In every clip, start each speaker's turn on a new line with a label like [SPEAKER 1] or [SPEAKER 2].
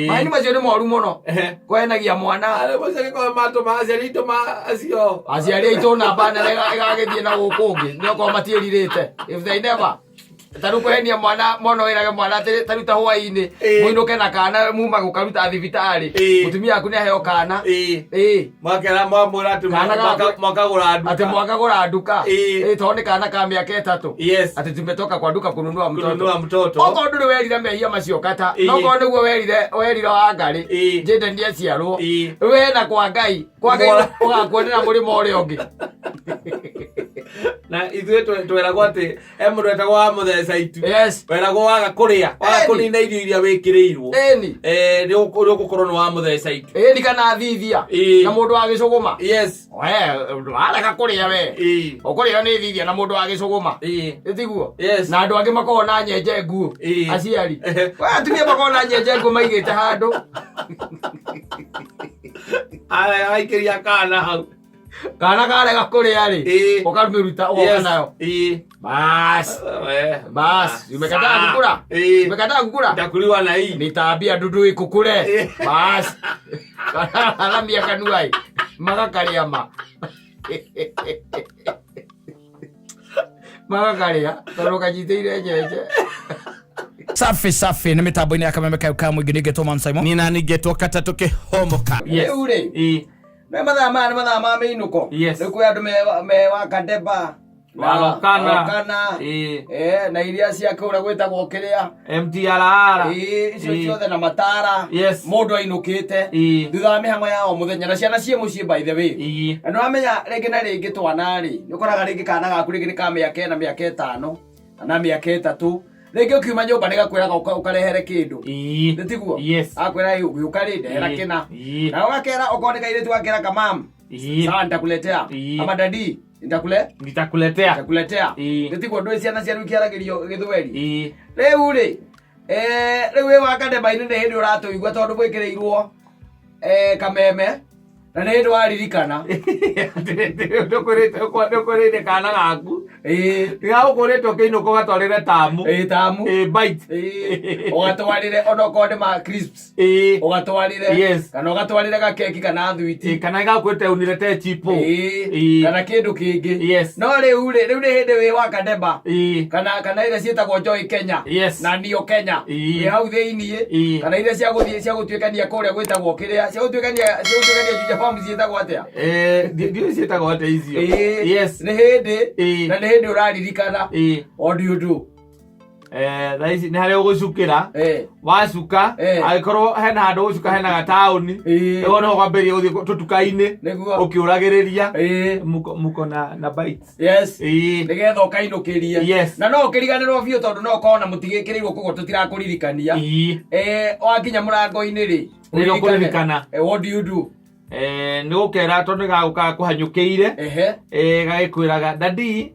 [SPEAKER 1] Maheni macio nĩ moru mũno. Kwenagia mwana.
[SPEAKER 2] Arĩ mũcio gĩkorwo matũma aciari aitũ ma acio.
[SPEAKER 1] Aciari aitũ namba nene ĩgagĩthiĩ na gũkũ ũngĩ. Nĩ okorwo matiĩrirĩte. If they never. Ta rĩu kũhenia mwana mwana wĩrage mwana atĩrĩ ta rĩu ta hwaĩ-inĩ mũinũke na kana muma gũkaruta thibitarĩ. Mũtumia waku nĩ aheo kana.
[SPEAKER 2] Mwakera mwamwĩra atĩ
[SPEAKER 1] Kana
[SPEAKER 2] mwakagũra nduka.
[SPEAKER 1] Atĩ mwakagũra nduka. Tondũ nĩ kana ka mĩaka 3. Atĩ tumetoka kwa duka kununua mtoto.
[SPEAKER 2] Kununua mtoto.
[SPEAKER 1] Okorwo ndũrĩ werire mehia macio kata. Nokorwo nĩguo werire wa Ngarĩ. Njĩte ndiaciarwo. We na kwa Ngai. Kwa Ngai ũgakuonera mũrĩmo ũrĩa ũngĩ.
[SPEAKER 2] Na ithuĩ tweragwo atĩ he mũndũ wetagwo wa mũtheca itu. Weragwo waga kũrĩa, waga kũnina irio iria wĩkĩrĩirwo. Nĩ ũgũkorwo nĩ wa mũtheca itu.
[SPEAKER 1] Ĩni kana thithia. Na mũndũ wa gĩcũgũma. We, warega kũrĩa we. Ũkũrĩo nĩ thithia na mũndũ wa gĩcũgũma. Ĩtiguo? Na andũ angĩ makoragwo na nyenje nguũ. Aciari. We atumia makoragwo na nyenje nguũ maigĩte handũ.
[SPEAKER 2] Araikĩria kana hau.
[SPEAKER 1] Kana karega kũrĩa rĩ. Ũkamĩruta ũgoka nayo. Bas. Bas. Umekataa kukula? Umekataa kukula?
[SPEAKER 2] Nitakuliwa na hii.
[SPEAKER 1] Nitaambia dudu ikukule. Bas. Aramia kanua ĩ. Magakarĩa ma. Magakarĩa tondũ kanyitĩire nyenje.
[SPEAKER 3] Safi safi nĩ mĩtambo-inĩ ya kameme kayo ka mũingĩ ningĩ Thomas Simon.
[SPEAKER 2] Nina ningetwo katatũ kĩhomoka.
[SPEAKER 1] Rĩu rĩ, nĩ mathaa maya nĩ mathaa ma mĩinũko. Rĩu kwĩ andũ me wa Kadeba.
[SPEAKER 2] Warokana.
[SPEAKER 1] Warokana. Na iria cia kũrĩa gwĩtagwo kĩrĩa.
[SPEAKER 2] MTRR.
[SPEAKER 1] Icio ciothe na matara. Mũndũ ainũkĩte. Thutha wa mĩhang'o ya o mũthenya na ciana ciĩ mũciĩ by the way. Na nĩwamenya rĩngĩ na rĩngĩ twana rĩ, nĩ ũkoraga rĩngĩ kana gaku rĩngĩ nĩ ka mĩaka 4, mĩaka 5, kana mĩaka 3. Rĩngĩ ũkiuma nyũmba nĩ gakwĩraga ũkarehere kĩndũ. Nĩ tiguo? Akwĩra ĩ ũgĩũka rĩ, ndehera kĩna. Na ũgakera okorwo nĩ kairĩtu gakera kamam. Sawa, nitakuletea. Ama dadi,
[SPEAKER 2] Nitakuletea.
[SPEAKER 1] Nitakuletea. Nĩ tiguo ndũĩ ciana cianyu ikĩaragĩrio gĩthweri? Rĩu rĩ, rĩu wĩ wa Kadeba-inĩ nĩ hĩndĩ ũratũigua tondũ mwĩkĩrĩirwo kameme na nĩ hĩndĩ waririkana.
[SPEAKER 2] Ndũkwĩrĩire kana gaku. Nĩgagũkũrĩte ũkĩinũka ũgatwarĩre tamu.
[SPEAKER 1] Tamu.
[SPEAKER 2] Bite.
[SPEAKER 1] Ũgatwarĩre onokorwo nĩ ma crisps. Ũgatwarĩre. Kana ũgatwarĩre gakeki kana thwiti.
[SPEAKER 2] Kana gakwĩte unirete chipo.
[SPEAKER 1] Kana kĩndũ kĩngĩ. No rĩu rĩ, rĩu nĩ hĩndĩ wĩ wa Kadeba. Kana iria ciĩtagwo Joy Kenya. Na Nio Kenya. Wĩ hau thĩiniĩ. Kana iria cia gũthiĩ cia gũtuĩkania kũrĩa gwĩtagwo kĩrĩa. Cia gũtuĩkania cia gũtuĩkania Juja Farm ciĩtagwo atĩa?
[SPEAKER 2] Ndiũĩ ciĩtagwo atĩa icio.
[SPEAKER 1] Nĩ hĩndĩ. Na nĩ hĩndĩ ũraririkana. What do you do?
[SPEAKER 2] Thaa ici nĩ harĩa ũgũcukĩra. Wacuka, angĩkorwo hena handũ ũgũcuka hena gataũni, nĩho nĩho kwambĩrĩria gũthiĩ tũtuka-inĩ. Ũkĩũragĩrĩria. Muko na bites.
[SPEAKER 1] Nĩgetha ũkainũkĩrie. Na no ũkĩriganĩrwo biũ tondũ no ũkorwo na mũtigĩkĩrĩirwo koguo tũtirakũririkania. Wakinya mũrango-inĩ rĩ,
[SPEAKER 2] Nĩrĩo ũkũririkana.
[SPEAKER 1] What do you do?
[SPEAKER 2] Nĩ gũkera tondũ nĩ gagũkaga kũhanyũkĩire. Gagĩkwĩraga dadi,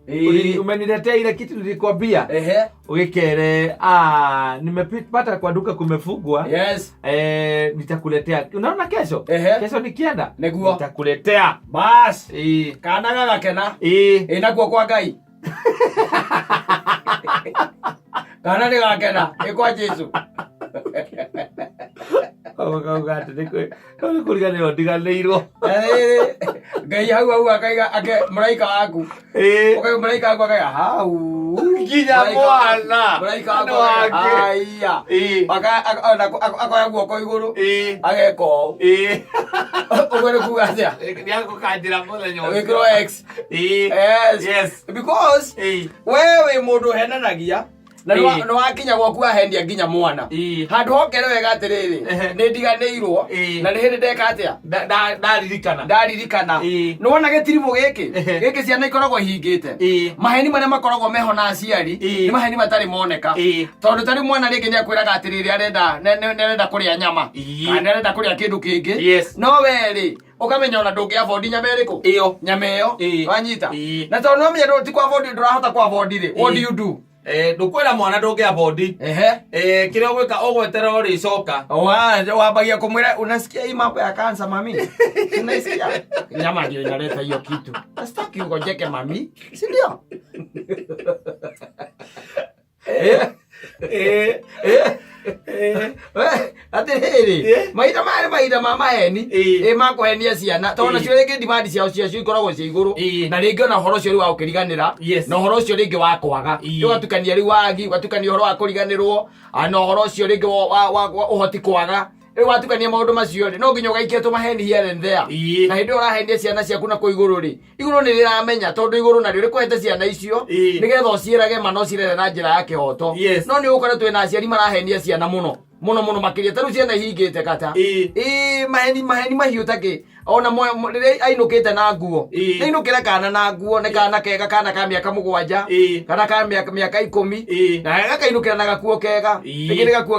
[SPEAKER 2] umeniletea ile kitu nilikwambia. Ũgĩkere, nimepata kwa duka kumefungwa. Nitakuletea. Unaona kesho? Kesho nikienda?
[SPEAKER 1] Nĩguo.
[SPEAKER 2] Nitakuletea.
[SPEAKER 1] Bas. Kana gagakena. Nakuo kwa Ngai. Kana nĩ gakena. Ĩ kwa Jesu.
[SPEAKER 2] Kauga atĩ nĩ kau nĩ kũriganĩrwo ndiganĩirwo.
[SPEAKER 1] Ngai hau hau akaiga ake mũraika waku. Ũkaiga mũraika waku akaiga hau.
[SPEAKER 2] Nginya
[SPEAKER 1] Mũraika waku.
[SPEAKER 2] mwana.
[SPEAKER 1] Mũraika waku
[SPEAKER 2] Nĩ wake.
[SPEAKER 1] akaiga, haiya. Akoya guoko igũrũ. Ageka ũũ. Ũguo nĩ kuga atĩa?
[SPEAKER 2] Nĩ agũkanjĩra mũthenya ũcio.
[SPEAKER 1] Wĩkĩrwo X. Because we wĩ mũndũ ũhenanagia na nĩ wakinya gwaku wahenia nginya mwana. Handũ hokere wega atĩrĩrĩ, nĩ ndiganĩirwo na nĩ hĩndĩ ndeka atĩa?
[SPEAKER 2] Ndaririkana.
[SPEAKER 1] Ndaririkana. Nĩ wona gĩtiribũ gĩkĩ? Gĩkĩ ciana ikoragwo ihingĩte. Maheni marĩa makoragwo meho na aciari, nĩ maheni matarĩ moneka. Tondũ ta rĩu mwana rĩngĩ nĩ akwĩraga atĩrĩrĩ, arenda, nĩ arenda kũrĩa nyama. Kana nĩ arenda kũrĩa kĩndũ kĩngĩ. No we rĩ, ũkamenya ona ndũngĩ afford nyama ĩrĩkũ?
[SPEAKER 2] Ĩyo.
[SPEAKER 1] Nyama ĩyo. Wanyita? Na tondũ nĩ wamenya ti kwa afford, ndũrahota kwa afford rĩ, what do you do?
[SPEAKER 2] Ndũkwĩra mwana ndũngĩ afford. Kĩrĩa ũgwĩka ũgweterera ũrĩcoka.
[SPEAKER 1] Wambagia kũmwĩra unasikia hii mambo ya cancer mami? Unaisikia? Nyama ndio inaleta hiyo kitu. Sitaki ugonjeke mami. Si ndio? We, atĩrĩrĩ mahinda maya nĩ mahinda ma maheni. Ĩ, ma kũhenia ciana, tondũ nacio rĩngĩ demand ciao ciacio ikoragwo ciĩ igũrũ. Na rĩngĩ ona ũhoro ũcio rĩu wa gũkĩriganĩra na ũhoro ũcio rĩngĩ wa kwaga. Ũgatukania rĩu wagi, ũgatukania ũhoro wa kũriganĩrwo, na ũhoro ũcio rĩngĩ wa ũhoti kwaga. Rĩu watukania maũndũ macio rĩ, no nginya ũgaikia tũmaheni here and there. Na hĩndĩ ĩyo ũrahenia ciana ciaku na kũ igũrũ rĩ, igũrũ nĩ rĩramenya, tondũ igũrũ narĩo rĩkũhete ciana icio nĩgetha ũciĩrage ma na ũcirere na njĩra ya kĩhoto. No nĩ ũgũkora twĩna aciari marahenia ciana mũno mũno mũno makĩria, ta rĩu ciana ihingĩte kata. Ĩĩ, maheni maheni mahiũ takĩ ona rĩrĩa ainũkĩte na nguo. Nĩainũkĩre kana na nguo, nĩ kana kega, kana ka mĩaka 7, kana ka mĩaka 10, na gakainũkĩra na gakuo kega. Rĩngĩ nĩ gakuo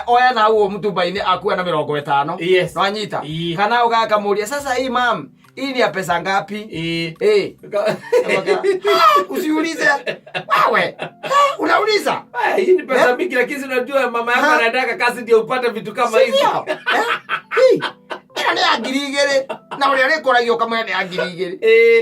[SPEAKER 1] oya na hau mũtumba-inĩ akua na 50. Nwanyita? Kana ũgakamũria, sasa hii mam, hii ni ya pesa ngapi? Ah, usiulize wewe. Ah, unauliza.
[SPEAKER 2] Ah, hii ni pesa mingi, lakini si unajua mama yako anataka kazi ndio upate vitu kama hizi.
[SPEAKER 1] Sivyo? Eh? Hii. Ĩno nĩ ya 2000, na ũrĩa ũrĩkũragio ũkamwĩra nĩ ya 2000.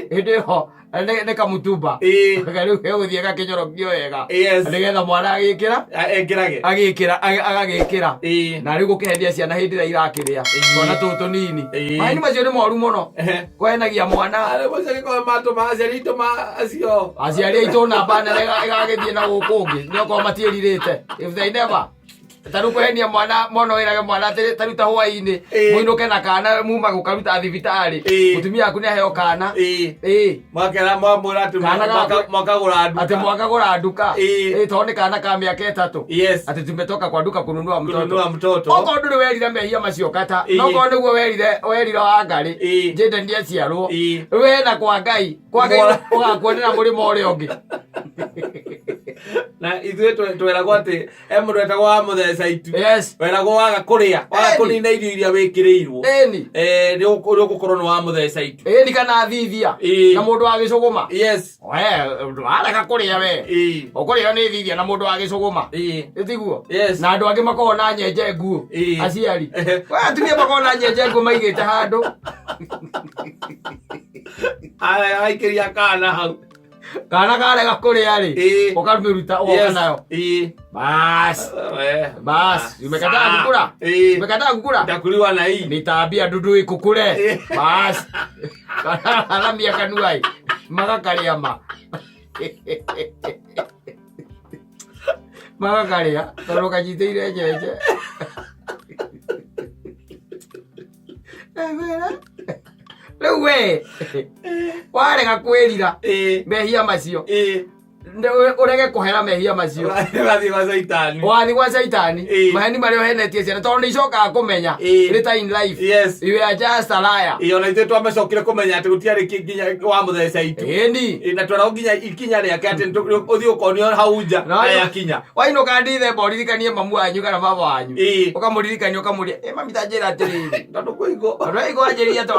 [SPEAKER 1] Hĩndĩ ĩyo nĩ kamutumba. Rĩu gegũthiĩ gakĩnyorokio wega nĩgetha mwana agĩkĩra.
[SPEAKER 2] Ah, ekĩrage.
[SPEAKER 1] Agĩkĩra, agagĩkĩra. Na rĩu gũkĩhenia ciana hĩndĩ ĩrĩa irakĩrĩa, twana tũtũ tũnini. Maheni macio nĩ moru mũno kwenagia mwana.
[SPEAKER 2] Arĩ mũcio gĩkorwo matũma aciari aitũ ma acio.
[SPEAKER 1] Aciari aitũ namba nene ĩgagĩthiĩ na gũkũ ũngĩ nĩ okorwo matiĩrirĩte, if they never, ta rĩu kũhenia mwana, mwana wĩrage mwana atĩrĩ, ta rĩu ta hwaĩ-inĩ mũinũke na kana muma gũkaruta thibitarĩ. Mũtumia waku nĩ aheo kana.
[SPEAKER 2] Mwakera mwamwĩra atĩ
[SPEAKER 1] Kana
[SPEAKER 2] mwakagũra nduka.
[SPEAKER 1] Atĩ mwakagũra nduka. Tondũ nĩ kana ka mĩaka 3. Atĩ tumetoka kwa duka kununua mtoto.
[SPEAKER 2] Kununua mtoto.
[SPEAKER 1] Okorwo ndũrĩ werire mehia macio kata, nokorwo nĩguo werire werire wa ngarĩ njĩnde ndiaciarwo. We na kwa Ngai, kwa Ngai ũgakuonera mũrĩmo ũrĩa ũngĩ.
[SPEAKER 2] Na ithuĩ tweragwo atĩ he mũndũ wetagwo wa mũtheca itu. Weragwo waga kũrĩa, waga kũnina irio iria wĩkĩrĩirwo. Nĩ ũgũkorwo nĩ wa mũtheca itu.
[SPEAKER 1] Ĩni kana thithia. Na mũndũ wa gĩcũgũma. We warega kũrĩa we. Ũkũrĩo nĩ thithia na mũndũ wa gĩcũgũma. Ĩtiguo?
[SPEAKER 2] Yes.
[SPEAKER 1] Na andũ angĩ makoragwo na nyenje nguũ. Aciari. We atumia makoragwo na nyenje nguũ maigĩte handũ.
[SPEAKER 2] Aya, aikĩria kana hau.
[SPEAKER 1] Kana karega kũrĩa rĩ, ũkamĩruta ũgoka nayo. Bas. Bas, umekataa kukula? Umekataa kukula?
[SPEAKER 2] Nitakuliwa na hii.
[SPEAKER 1] Nitaambia dudu ikukule. Bas. Aramia kanua ĩ. Magakarĩa ma. Magakarĩa tondũ kanyitĩire nyenje. Rĩu we warega kwĩrira mehia macio, ũrege kũhera mehia macio,
[SPEAKER 2] Ũrathiĩ gwa Caitani.
[SPEAKER 1] Wathiĩ gwa Caitani. Maheni marĩa ũhenetie ciana, tondũ nĩ icokaga kũmenya later in life you are just a liar.
[SPEAKER 2] Ona ithuĩ twamecokire kũmenya atĩ gũtiarĩ nginya wa mũtheca itu.
[SPEAKER 1] Ĩni.
[SPEAKER 2] Na tweragwo nginya ikinya rĩake atĩ ũthiĩ ũkonio hau nja aya kinya.
[SPEAKER 1] Wainũka ndithemba ũririkanie mamu wanyu kana baba wanyu. Ũkamũririkania, ũkamũria, ĩ mami, ta njĩra atĩrĩrĩ,
[SPEAKER 2] Tondũ kũigũ.
[SPEAKER 1] Tondũ waigua wanjĩrire atĩ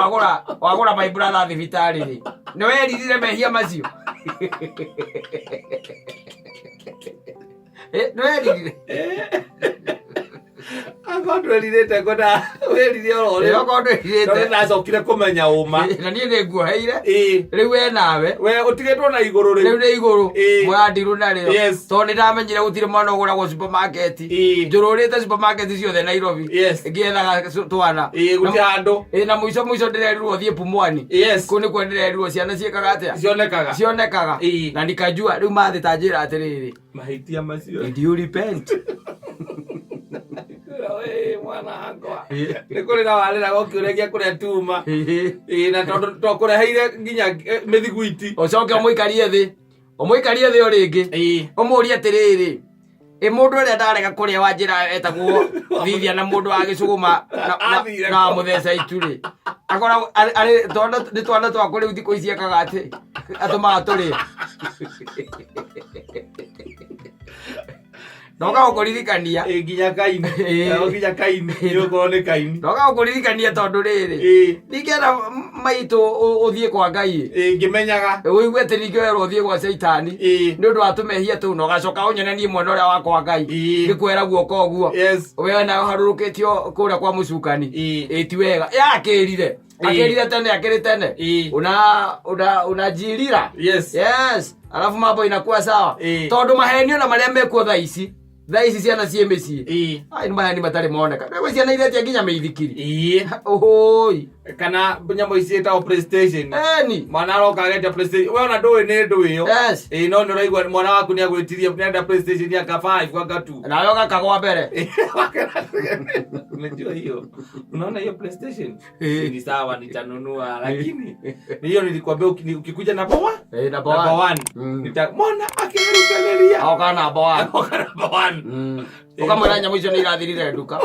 [SPEAKER 1] wagũra my brother thibitarĩ rĩ, nĩ weririre mehia macio? Nĩ weririre?
[SPEAKER 2] Akorwo ndwerirĩte, ngwenda wĩrire oro rĩu.
[SPEAKER 1] Okorwo ndwerirĩte.
[SPEAKER 2] Tondũ ndacokire kũmenya ũma.
[SPEAKER 1] Na niĩ nĩ nguoheire. Rĩu we nawe.
[SPEAKER 2] We ũtigĩtwo na igũrũ
[SPEAKER 1] rĩu.
[SPEAKER 2] Rĩu.
[SPEAKER 1] Nĩ igũrũ. Mũrandirũ narĩo. Tondũ nĩ ndamenyire gũtirĩ mwana ũgũragwo supermarket. Njũrũrĩte supermarket ciothe Nairobi. Ngĩethaga twana.
[SPEAKER 2] Gũtirĩ handũ.
[SPEAKER 1] Na mũico mũico ndĩrerirwo thiĩ Pumwani. Kũu nĩkuo ndĩrerirwo ciana ciĩkaga atĩa?
[SPEAKER 2] Cionekaga.
[SPEAKER 1] Cionekaga. Na nikajua rĩu mathĩ ta njĩra atĩrĩrĩ.
[SPEAKER 2] Mahĩtia macio.
[SPEAKER 1] Did you repent?
[SPEAKER 2] Ĩĩ, mwana wakwa. Nĩ kũrĩra warĩraga ũkĩũragia kũrĩa tuma. Na tondũ twakũreheire nginya mĩthiguiti.
[SPEAKER 1] Ũcoke ũmũikarie thĩ. Ũmũikarie thĩ o rĩngĩ. Ũmũrie atĩrĩrĩ, ĩ mũndũ ũrĩa ndarega kũrĩa wa njĩra etagwo thithia na mũndũ wa gĩcũgũma
[SPEAKER 2] Athire
[SPEAKER 1] na
[SPEAKER 2] kũ?
[SPEAKER 1] mũtheca itu rĩ, akoragwo arĩ twana, nĩ twana twakũ rĩu thikũ ici ekaga atĩ atũmaga tũrĩe ndoka gũkũririkania.
[SPEAKER 2] Nginya kaini. Nginya kaini. Nĩ ũkorwo nĩ kaini.
[SPEAKER 1] Ndoka gũkũririkania tondũ rĩrĩ, ningĩenda maitũ ũthiĩ kwa Ngai.
[SPEAKER 2] Ngĩmenyaga.
[SPEAKER 1] Ũigue atĩ ningĩ werwo ũthiĩ gwa Caitani nĩ ũndũ wa tũmehia tũu, na ũgacoka ũnyone niĩ mwena ũrĩa wa kwa Ngai ngĩkwĩra guoko ũguo. We nawe ũharũrũkĩtio kũrĩa kwa mũcukani. Ĩ ti wega yakĩrire akĩrire tene, akĩrĩ tene. Una unajirira. Yes, alafu mambo inakuwa sawa. Tondũ mahenio na marĩa mekuo thaa ici Thaa ici ciana ciĩ mĩciĩ. Ai, nĩ maheni matarĩ moneka. Rĩu ciana iretia nginya mĩithikiri. Ũhũi.
[SPEAKER 2] Kana nyamũ ici ciĩtagwo PlayStation.
[SPEAKER 1] Eni.
[SPEAKER 2] Mwana aroka agetia PlayStation, we ona ndũĩ nĩ ndũ ĩyo. Ĩĩ, no nĩ ũraigua mwana waku nĩ agwĩtirie nĩenda PlayStation anga 5 anga 2.
[SPEAKER 1] Nawe ũgakagwa mbere.
[SPEAKER 2] Unajua hiyo, unaona hiyo PlayStation ni sawa, nitanunua, lakini hiyo nilikwambia ukikuja namba one.
[SPEAKER 1] Eh, number
[SPEAKER 2] number
[SPEAKER 1] one.
[SPEAKER 2] One. Mwana akĩrutanĩria.
[SPEAKER 1] Oka number one.
[SPEAKER 2] Oka number one.
[SPEAKER 1] Ukamwĩra nyamũ icio nĩ irathirire nduka,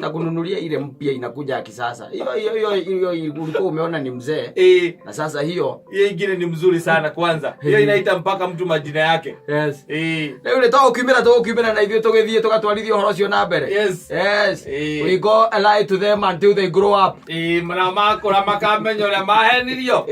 [SPEAKER 1] takununulia ile mpya inakuja ya kisasa. Hiyo hiyo hiyo hiyo ulikuwa umeona ni mzee. Na sasa hiyo
[SPEAKER 2] Hiyo ingine ni mzuri sana kwanza, hiyo inaita mpaka mtu majina yake.
[SPEAKER 1] Rĩu nĩ tũgũkiumĩra tũgũkiumĩra na ithuĩ tũgĩthiĩ tũgatwarithia ũhoro ũcio na mbere. Yes. We go and lie to them until they grow up.
[SPEAKER 2] Nao makũra makamenya ũrĩa mahenirio.